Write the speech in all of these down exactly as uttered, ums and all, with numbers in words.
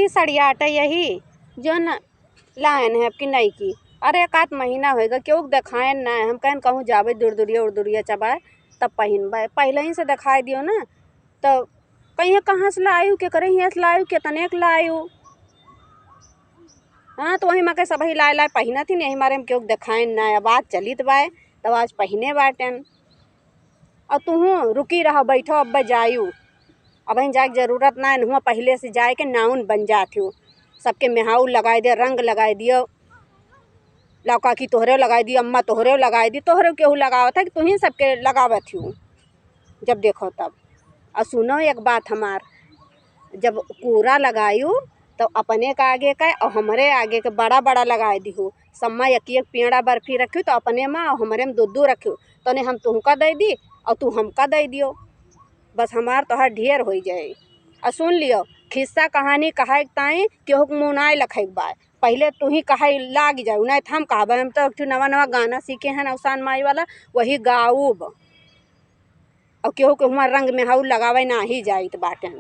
ई सड़िया आटा यही जौन लायन है अब की नई की। अरे, एक आध महीना होइगा, केहू के देखायन ना है। हम कहन कहूँ जाबे दुरदुरिया उरदुरिया चबाए, तब पहिनबे। पहिले ही से देखाई दियो ना, तो कहिए कहाँ से लायू, केकरे हियाँ से लायू, केतने के लायू। हाँ, तो वही माँ के सबही लाए लाए पहिनत ही, यही मारे हम केहू के देखायन ना है। अब आज चलित बाए, तब आज पहिने बाटेन। और तुहूँ रुकी रहो, बैठो, अब जायू। अबहिन जाए के जरूरत ना है, हुआँ पहिले से जाए के नाउन बन जात हो। सबके मेहाऊ लगाए दे, रंग लगाए दियो। लौका की तोहरे लगाए दी, अम्मा तोहरे लगाए दी, तोहरे केहू लगावत है कि तुहीं सबके लगावत हो। जब देखो तब। और सुनो एक बात हमार, जब कूरा लगायू तो अपने के आगे का और हमरे आगे के बड़ा बड़ा लगाए दिहू। सम्मा एक एक पेड़ा बर्फी रखियो तो अपने मा और हमरे में दो दो रखियो, तने हम तुहका दे दी और तू हमका दे दियो। बस हमार तोहार ढेर होई जाए। और सुन लियो, खिस्सा कहानी कहाए के ताई केहू के मुँह नाय लखाए के बा। पहिले तू ही कहाई लाग जाऊ, नाय त हम कहबे। हम तो एक ठो नवा नवा गाना सीखे हैं अवसान माई वाला, वही गाऊब। और केहू के हुआँ रंग मेहाऊ लगावे नाही जाइत बाटे।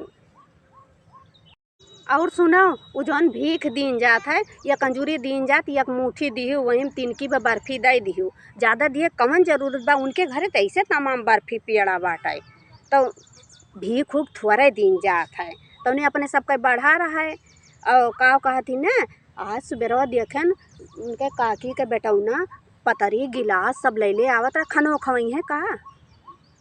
और सुनो, उ जौन भीख दीन जात है, या कंजूरी दीन जात, या एक मुट्ठी दीहू, वही में तिनकी भर बर्फी दे दीहू। ज्यादा दिए कवन जरूरत बा? उनके घरे तो ऐसे तमाम बर्फी पेड़ा बाटे, तो भीख उख थोड़े दीन जात है, तो उन्हें अपने सबके बढ़ा रहा है। और का कहती ना, आज सुबेरवा देखेन उनके काकी के बेटौना पतरी गिलास सब लैले आवत रहा, खनो खवई है का?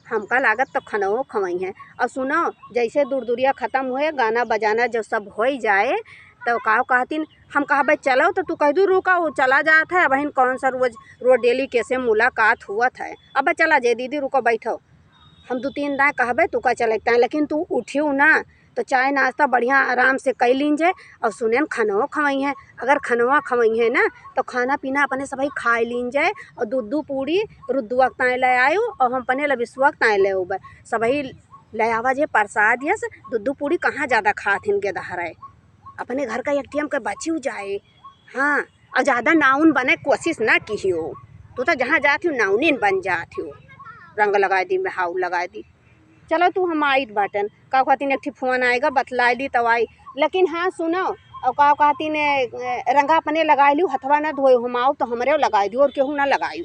हमका लागत तो खनो खवई है। और सुनो, जैसे दुरदुरिया खत्म हुए, गाना बजाना जब सब होई जाए, तो का कहतीन, हम कहबे चलो तो तू कह दू रुका, वो चला जात है। अबहिन कौन सा रोज रोज डेली कैसे मुलाकात हुआ था? अब चला जाए दीदी, रुको बैठो, हम दू तीन दाएँ कहबे तू का चले ताए, लेकिन तू उठियो ना तो चाय नाश्ता बढ़िया आराम से कई लीन जाए। और सुनेन खनवा खवई है, अगर खनवा खवई है ना तो खाना पीना अपने सबही खाए लीन जाए। और दूध दू पूड़ी रुद्दुआ के ताए ले आयु और हम अपने लबिसुआ के ताए ले उबे। सबही ले आवा जे प्रसाद यस, दूध दू पूड़ी कहाँ ज्यादा खात हिन गेदहराए, अपने घर का एक टीएम के बचियो जाए। हाँ, और ज्यादा नाउन बने कोशिश ना किहियो। तू तो जहाँ जात हो नाउनिन बन जात हो, रंग लगाए दी, मेहाऊ लगाए दी। चलो तू हम आइत बाटन, का कहतीन एक ठी फोन आएगा, बतलाए दी तब आई। लेकिन हाँ सुनो, और का कहतीन, ए, रंगा अपने लगाए लियो, हथवा ना धोए, हम आओ तो हमरे लगाए दियो और केहू ना लगायू।